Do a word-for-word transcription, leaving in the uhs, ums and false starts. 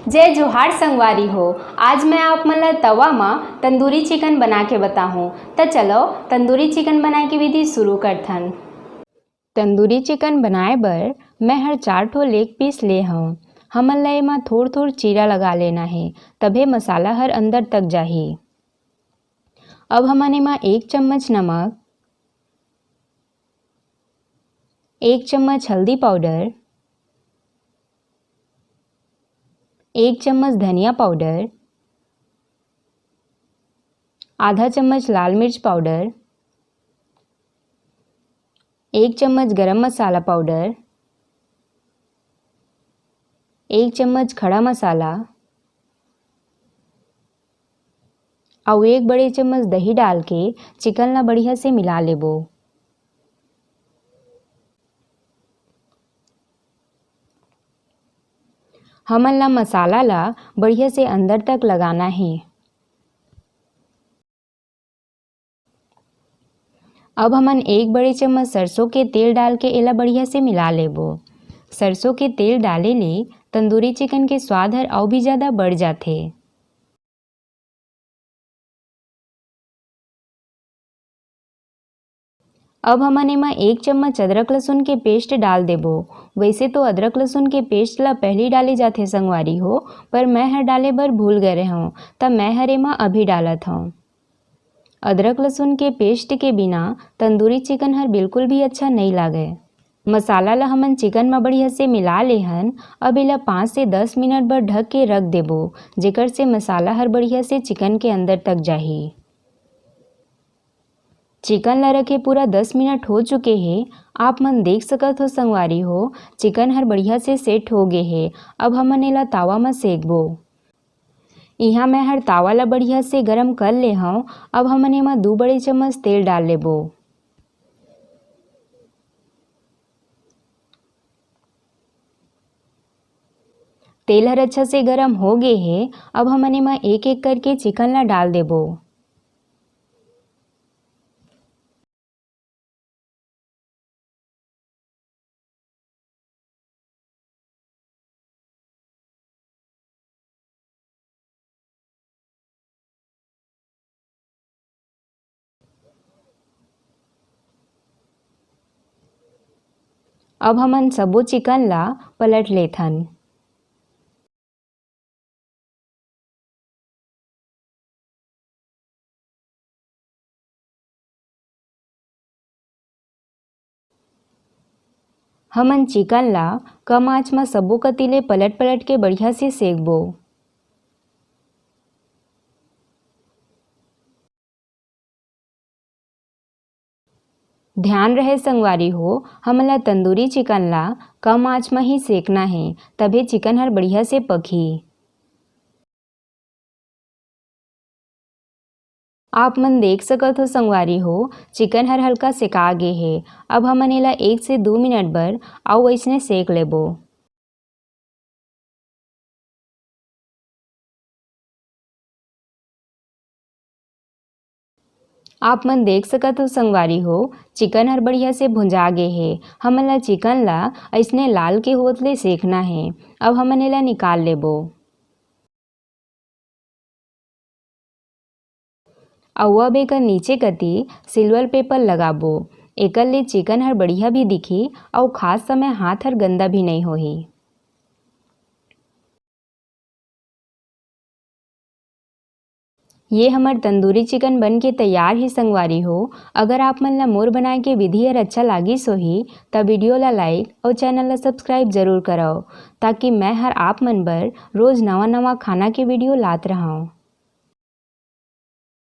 जय जोहार संगवारी हो, आज मैं आप मन ला तवा म तंदूरी चिकन बना के बताहूँ। त चलो तंदूरी चिकन बनाए के विधि शुरू करथन। तंदूरी चिकन बनाए बर मैं हर चार ठो लेग पीस ले हव। हमन ला एमा थोर थोर चीरा लगा लेना हे, तभे मसाला हर अंदर तक जाही। अब हमन एमा एक चम्मच नमक, एक चम्मच हल्दी पाउडर, एक चम्मच धनिया पाउडर, आधा चम्मच लाल मिर्च पाउडर, एक चम्मच गरम मसाला पाउडर, एक चम्मच खड़ा मसाला अउ एक बड़े चम्मच दही डाल के चिकन ला बढ़िया से मिला लेबो। हमन ला मसाला ला बढ़िया से अंदर तक लगाना हे। अब हमन एक बड़े चम्मच सरसों के तेल डाल के एला बढ़िया से मिला लेबो। सरसों के तेल डाले ले तंदूरी चिकन के स्वाद हर अउ भी ज़्यादा बढ़ जाथे। अब हमन एमा एक चम्मच अदरक लहसुन के पेस्ट डाल देबो। वैसे तो अदरक लहसुन के पेस्ट ला पहली डाले जाथे संगवारी हो, पर मैं हर डाले बर भूल गए रहूँ, त मैं हर एमा अभी डालत हूँ। अदरक लहसुन के पेस्ट के बिना तंदूरी चिकन हर बिल्कुल भी अच्छा नहीं लागे। मसाला ला हमन चिकन म बढ़िया से मिला ले हन। अब एला पाँच से दस मिनट बर ढक के रख देबो, जेकर से मसाला हर बढ़िया से चिकन के अंदर तक जाही। चिकन ला रखे पूरा दस मिनट हो चुके हे। आप मन देख सकत हो संगवारी हो, चिकन हर बढ़िया से सेट हो गे हे। अब हमन एला तावा म सेकबो। इहाँ मैं हर तावा ला बढ़िया से गरम कर ले हव। अब हमन एमा दू बड़े चम्मच तेल डाल लेबो। तेल हर अच्छा से गरम हो गे हे। अब हमन एमा एक एक करके चिकन ला डाल देबो। अब हमन सबो चिकन ला पलट लेथन। हमन चिकन ला कम आंच म सबो कति ले पलट-पलट के बढ़िया से सेकबो। ध्यान रहे संगवारी हो, हमन ला तंदूरी चिकन ला कम आंच म ही सेकना हे, तभे चिकन हर बढ़िया से पकही। आप मन देख सकत हो संगवारी हो, चिकन हर हल्का सेका गे हे। अब हमन एला एक से दू मिनट बर अउ अइसने सेक लेबो। आप मन देख सकत हो संगवारी हो, चिकन हर बढ़िया से भुंजा गे हे। हमन ला चिकन ला अइसने लाल के होत ले सेकना हे। अब हमन एला निकाल लेबो। अउ अब एकर नीचे कति सिल्वर पेपर लगाबो। एकर ले चिकन हर बढ़िया भी दिखही अउ खात समय हाथ हर गंदा भी नइ होही। ये हमर तंदूरी चिकन बन के तैयार हे संगवारी हो। अगर आप मन ला मोर बनाए के विधि हर अच्छा लागिस होही, त वीडियो ला लाइक अउ चैनल ला सब्सक्राइब जरूर करव, ताकि मैं हर आप मन बर रोज नवा-नवा खाना के वीडियो लात रहंव।